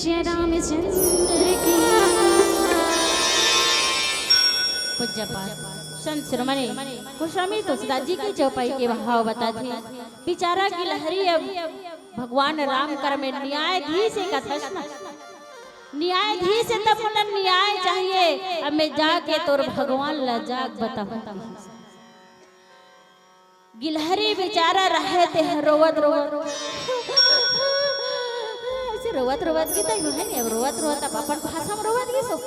जय रामचंद्र की। पूज्यपाद संत शिरोमणि गोस्वामी तुलसीदास जी की चौपाई के भाव बताथे। बिचारा गिलहरी अब भगवान राम कर में न्यायाधीश हे कथस ना, न्यायाधीश हे तब मोला न्याय चाहिए। अब मैं जाके तोर भगवान ला जाके बताहूं। गिलहरी बेचारा रहे ते ह रोवत रोवत, ऐसे रोवत रोवत गिस त यूं हे नहीं, अब रोवत रोवत अब अपन भाषा में रोवत गिस हो।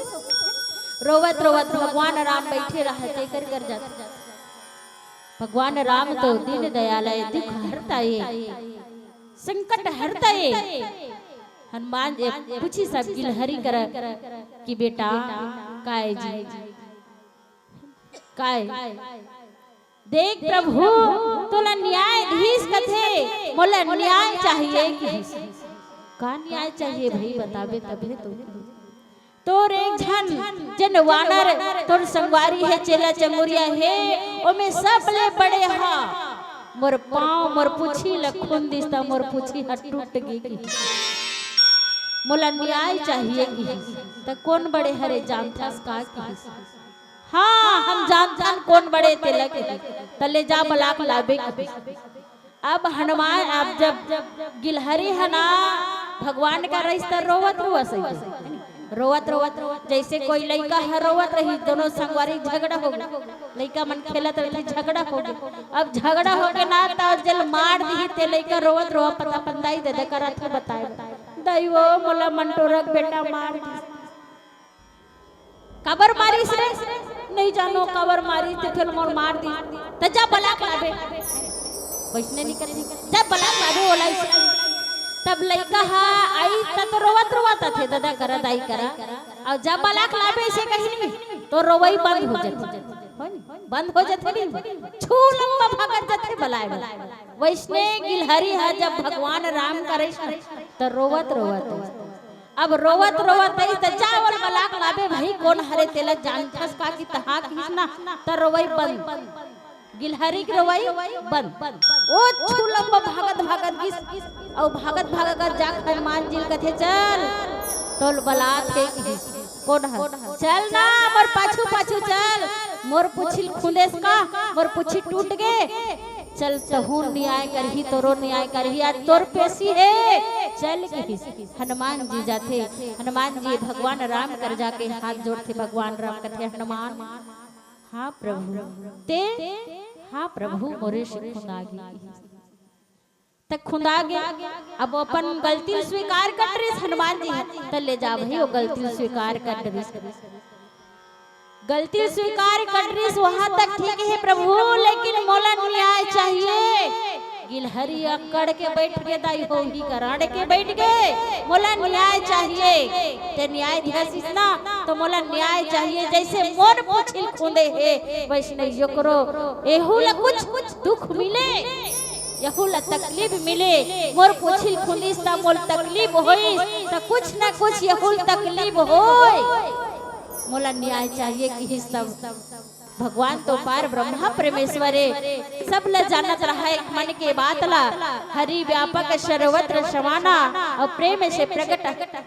रोवत रोवत भगवान राम बैठे रहे ते कर कर जात। भगवान राम तो दीन दयाल हे, दुख हरता हे, संकट हरता हे। हनुमान जी पूछिस अब गिलहरी करा कि बेटा, काय जी, काय? देख प्रभु, तोला न्यायाधीश कथे, मोला न्याय चाहिए किहिस। का न्याय चाहिए भई, बताबे तभे तो। तोर एक झन जेन वानर तोर संगवारी हे, चेला चंगुरिया हे, ओमे सबले बड़े हा मोर पांव, मोर पूछी ल खूंद दिस त मोर पूछी ह टूट गे किहिस। मोला न्याय चाहिए किहिस। त कोन बड़े हरे जानथस का किहिस? हाँ, हम जानथन कोन बड़े तेला किहिस। त ले जा बलाक लाबे किहिस। अब हनुमान, अब जब गिलहरी ह ना भगवान कर रहिस त रोवत रोवत सही, रोवत रोवत, जैसे कोई लइका ह रोवत रही, दोनों संगवारी झगड़ा हो गे, लइका मन खेलत रहिथे, झगड़ा हो गे। अब झगड़ा हो गे ना त जेल मार दिही ते लइका रोवत रोवत पता अपन दाई ददा करा थे बताए, दाई वो मोला मंटोरा के बेटा मार दिस। काबर मारिस रे? नहीं जानो काबर मारिस, ते फेर मोर मार दिस। त जा बलाक लाबे। वइसने नहीं करही। जा बलाक लाबे ओला अइसे। तब लइका ह आई त तो रोवत रोवत आथे ददा करा, दाई करा। अउ जा बलाक लाबे अइसे कही नहीं, तो रोवई बंद हो जाथे। हो नहीं? बंद हो जाथे नहीं। छू लंबा भागत जाथे बलाए बर। वइसने गिलहरी ह जब भगवान राम करे त रोवत रोवत आई। अब रोवत रोवत आई त जा ओला बलाक लाबे भई, कोन हरे तेला जानथस का कि तहां किहिस ना, त रोवई बंद। गिलहरी के रोवई बंद। ओ छू लंबा भागत भागत गिस, अउ भागत भागत जाके हनुमान जी ल कथे, चल, तोल बलात हे किहिस। कोन ह? चल ना, मोर पाछू पाछू चल, मोर पूछी ल खूंदेस का, मोर पूछी टूट गे। चल, तहूं न्याय करही, तोरो न्याय करही, आज तोर पेशी हे। चल किहिस। हनुमान जी जाथे, हनुमान जी भगवान राम कर जाके हाथ जोड़थे, भगवान राम कथे, हनुमान, हाँ प्रभु, ते, हाँ प्रभु, मोरे से खुंदा गे। त खुंदा गे, अब अपन गलती ल स्वीकार कर डरिस हनुमान जी ह, त ले जा भई, वो गलती ल स्वीकार कर डरिस। गलती स्वीकार कर डरिस, वहां तक ठीक हे प्रभु, लेकिन मोला न्याय चाहिए। गिलहरी अकड़ के बैठ गे दाई हो, ही कर अड़ के बैठ गे, मोला न्याय चाहिए। ते न्यायाधीश ना, तो मोला न्याय चाहिए। जैसे मोर पूछी ल खूंदे हे, वैसने एकरो, एहू ला कुछ दुख मिले, एहू ला तकलीफ मिले। मोर पूछी ल खूंदिस त मोल तकलीफ होइस, त कुछ न कुछ एहू ल तकलीफ होय। मोला न्याय चाहिए किहिस तब भगवान तो पार ब्रह्मा परमेश्वर हे, सब ल जानत रहा, एक मन के बात ला, हरि व्यापक सर्वत्र समाना, अउ प्रेम से प्रकट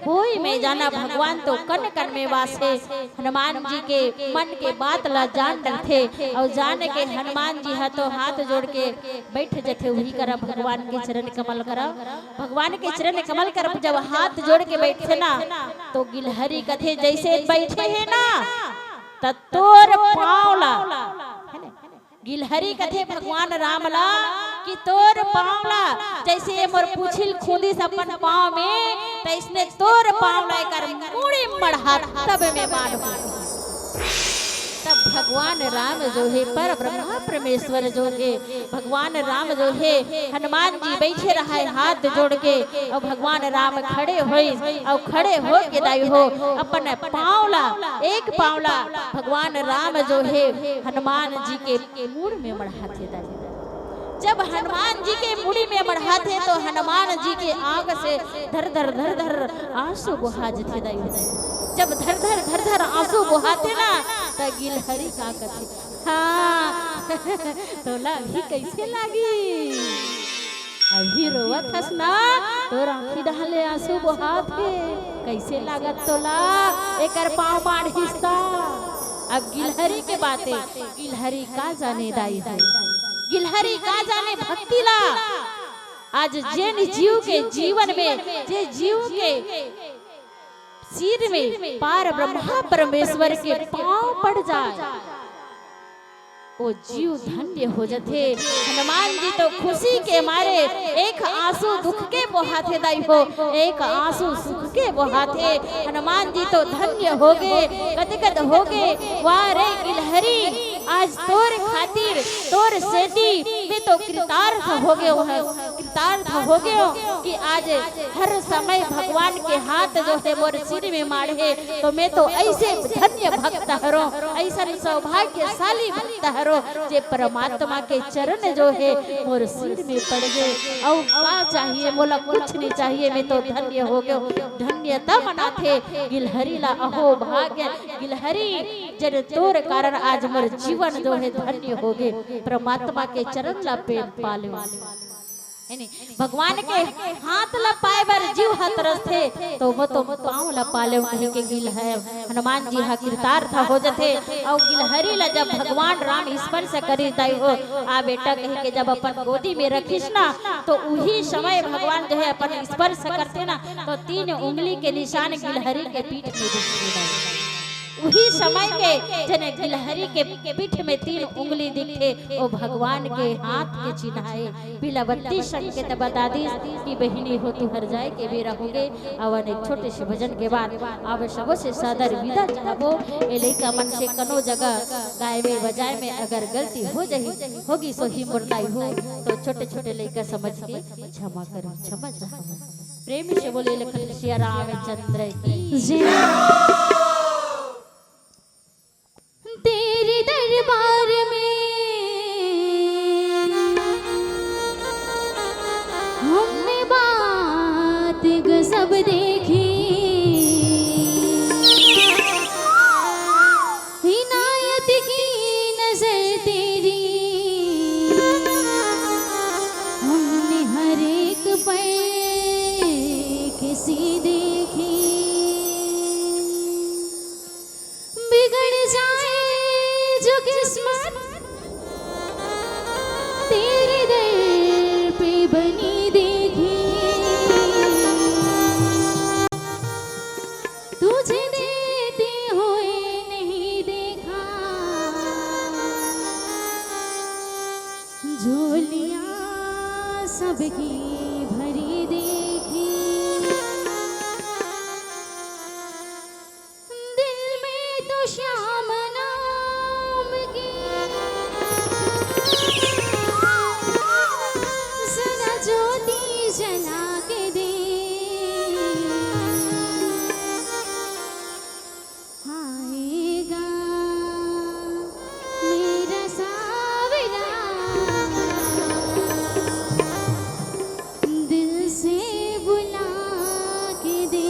होई में जाना। भगवान तो कण कण में वास हे। हनुमान जी के मन के बात ला जान डरथे, अउ जान के हनुमान जी ह तो हाथ जोड़ के बैठ जथे, उही करा भगवान के चरण कमल करा। भगवान के चरण कमल कर जब हाथ जोड़ के बैठथे ना, तो गिलहरी कथे, जैसे बैठे हे ना, त तोर पांव ला, गिलहरी कथे भगवान राम ला कि तोर पांव ला, जैसे ये मोर पूछी ल खूंदिस अपन पांव में, तैसने तोर पांव ला एकर मुड़ी मड़हा तब में मान हो। तब भगवान राम जो हे, पर ब्रह्मा परमेश्वर जो हे, भगवान राम जो हे, हनुमान जी बैठे रहे हाथ जोड़ के, अउ भगवान राम खड़े होइस, अउ खड़े हो के दाई हो अपन पांव ला, एक पांव ला भगवान राम जो हे हनुमान जी के मुड़ में मढ़ाथे दाई। जब हनुमान जी के मुड़ी में मढ़ाथे तो हनुमान जी के आंख से धर धर धर धर आंसू बोहा जथे दाई। जब धर धर धर धर आंसू बोहाथे ना, त गिलहरी का कथे, हाँ, तोला अभी कैसे लागी? अभी रोवत हस ना, तोर आँखी डहर ले आंसू बोहात हे। कइसे लागत तोला एकर पाँव माढ़िस त? अब गिलहरी के बात हे, गिलहरी का जाने दाई हो, गिलहरी का जाने भक्ति ला। आज जेन जीव के जीवन में, जे जीव के सिर में पार ब्रह्मा परमेश्वर के पाँव पड़ जाय, ओ जीव धन्य हो जथे। हनुमान जी तो खुशी के मारे एक आंसू दुख के बोहाथे दाई हो, एक आंसू सुख के बोहाथे। हनुमान जी तो धन्य होगे, गदगद होगे। वाह रे गिलहरी, आज तोर खातिर, तोर सेती मैं तो कृतार्थ होगे हंव, कृतार्थ होगे हंव कि आज हर समय भगवान के हाथ जो हे मोर सिर में माढ़े, तो मैं तो अइसे धन्य भक्त हरों, अइसन सौभाग्यशाली भक्त हरों, जे परमात्मा के चरण जो हे मोर सिर में पड़ गे। अउ का चाहिए मोला? कुछ नहीं चाहिए, मैं तो धन्य होगे हंव। धन्यता मनाथे गिलहरी ला, अहो भाग्य गिलहरी, जेन तोर कारण आज मोर जीवन जो हे धन्य होगे। परमात्मा के चरण ला पा लेंव। हे नी? भगवान के हाथ ला पाए बर जीव ह तरसथे, तो वो तो पाँव ला पा लेंव कहि के गिल हे। हनुमान जी ह कृतार्थ हो जथे। अउ गिलहरी ला जब भगवान राम स्पर्श करिस दाई हो, आ बेटा कहि के जब अपन गोदी में रखिस ना, तो उही समय भगवान जो हे अपन स्पर्श करथे ना, तो तीन उंगली के निशान गिलहरी के पीठ में दिखथे दाई। उही समय के जेन गिलहरी के पीठ में तीन उंगली दिखथे, ओ भगवान के हाथ के चिन्ह हे। पीलावती संकेत बता दिस कि बहिनी हो, तुंहर जाए के बेरा होगे। अवन एक छोटे से भजन के बाद अब सबो से सादर विदा चाहबो। ए लइका मन से कनो जगह गाए में बजाए में अगर गलती हो जाही, होगिस होही मोर दाई हो, तो छोटे छोटे लइका समझ के क्षमा करो, क्षमा चाहबो। प्रेम से बोले लखन सिया रामचंद्र की जय। तेरे दरबार में हमने बात गजब देखी, इनायत की नजर तेरी हमने हर एक पल किसी देखी। बिगड़ जाए जो किस्मत तेरे दर पे बनी देखी, तुझे देते हुए नहीं देखा, झोलियां सबकी भरी देखी। दिल में तो श्याम नाम की जरा ज्योति जला के दे। आएगा मेरा सावरा, दिल से बुला के दे।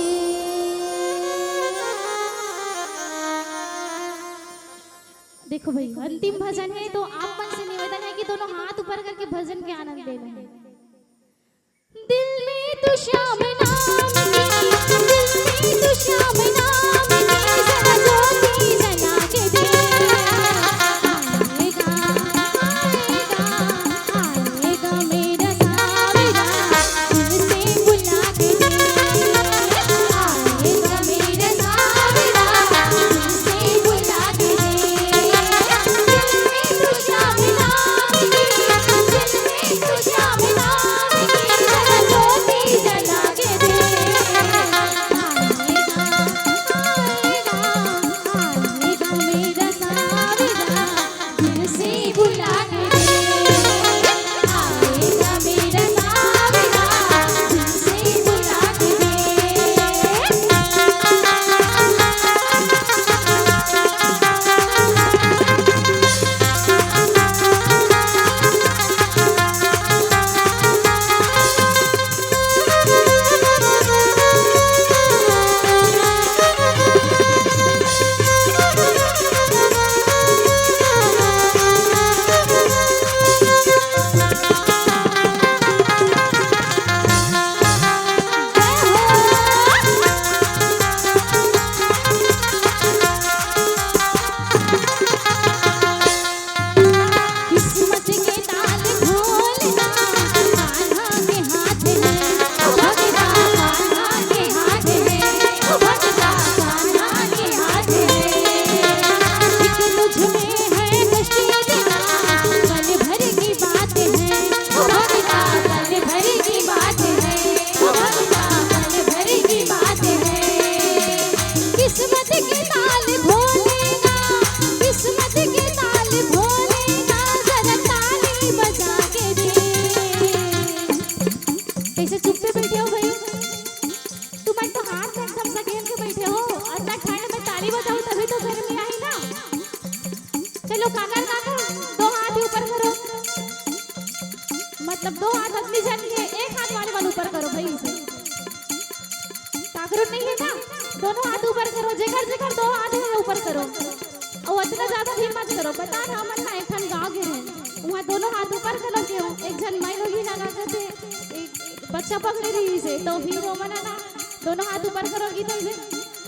देखो भाई, अंतिम भजन है, तो आप मन से निवेदन है कि दोनों हाथ ऊपर करके भजन के आनंद लेना है। दिल में तो श्याम नाम की, दिल में तो श्याम नाम की जरा ज्योति जला के दे। आएगा, आएगा, आएगा मेरा सावरा, दिल से बुला के दे। आएगा मेरा सावरा, दिल से बुला के दे। दिल में तो श्याम नाम की, दिल में तो श्याम नाम की जरा ज्योति जला भगता कान्हा के हाथ है, भगता कान्हा के हाथ है। एक तुझ में है दृष्टि देना, पल भर की बात है। भगता पल भर की बात है, भगता पल भर की बात है। किस्मत के ताल खोलेगा, किस्मत के ताल खोलेगा, जरा ताली बजा के दे। कैसे चुप पे बैठे हो भाई? तुम तो हाथ में एकदम सकेल के बैठे हो, अतना ठंड में ताली बजाओ तभी तो गर्मी आई ना। चलो काकर काकर, दो हाथ ऊपर करो, मतलब दो हाथ अपनी जन के, एक हाथ वाले वाले ऊपर करो भाई। इसे काकरो नहीं है ना, दोनों हाथ ऊपर करो, जेकर जेकर दो हाथ है ऊपर करो। और इतना ज्यादा भी मत करो, पता ना मन ना एक ठन गाँव गे रहे, वहाँ दोनों हाथ ऊपर करो क्यों, एक जन मैं लोग ही लगा करते, एक बच्चा पकड़े रही से, तो फिर वो मना ना, दोनों हाथ ऊपर करोगी तो इसे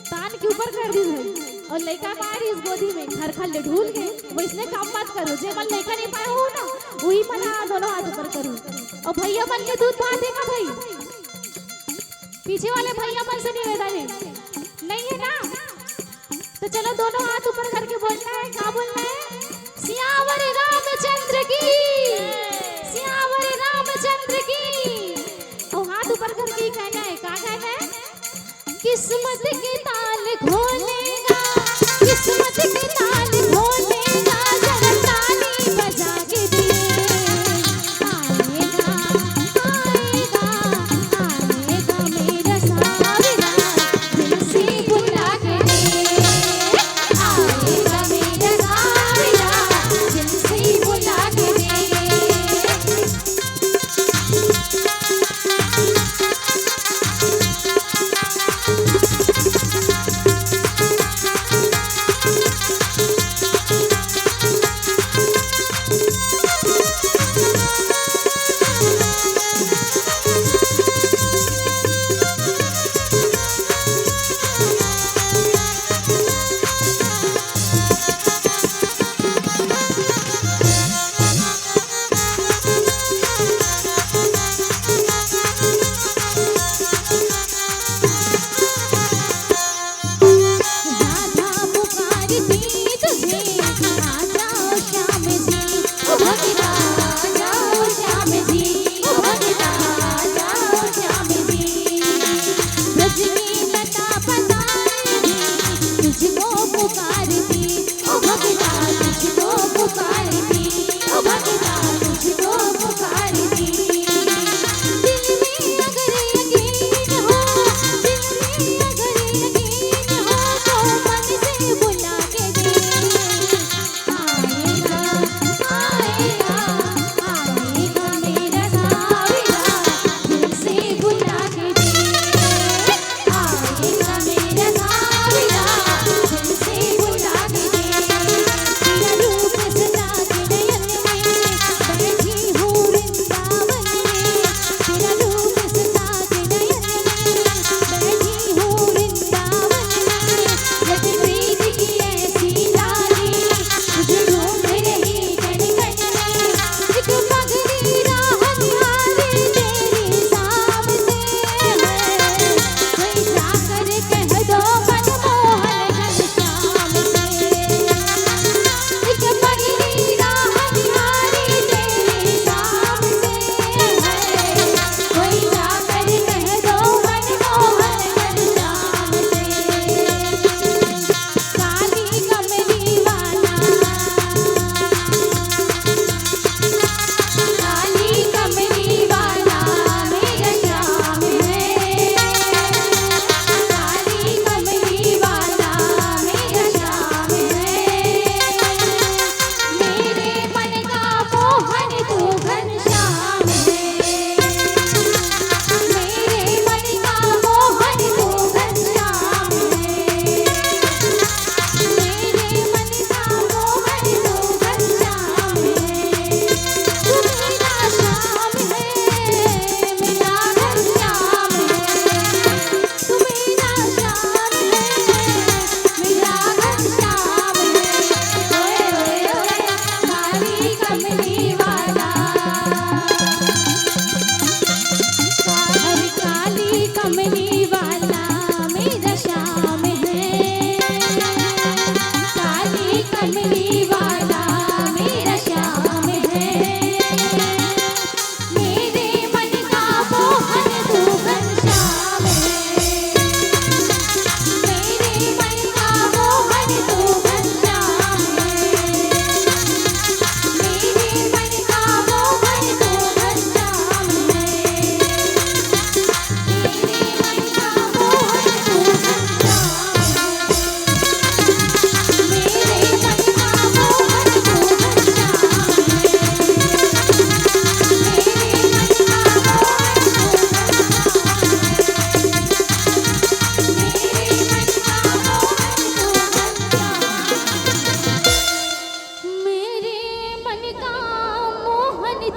तान के ऊपर कर दी भाई। और लइका मारी इस गोदी में खरखर ले ढूल के, वैसने काम मत करो, जे मन लइका नहीं पाए हो ना, वही मन दोनों हाथ ऊपर करो। और भैया मन के दूध भात है ना भाई, पीछे वाले भैया मन से निवेदन है, नहीं है ना? तो चलो दोनों हाथ ऊपर करके बोलना है, क्या बोलना है? सियावर रामचंद्र की, सियावर रामचंद्र की। तो हाथ ऊपर करके ही कहना है, क्या कहना है? किस्मत के ताल खोलेगा, किस्मत के ताल खोलेगा, जरा ताली बजा के दे। आएगा, आएगा, आएगा मेरा सावरा, दिल से बुला के दे। आएगा मेरा सावरा, दिल से बुला के दे।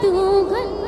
तू गन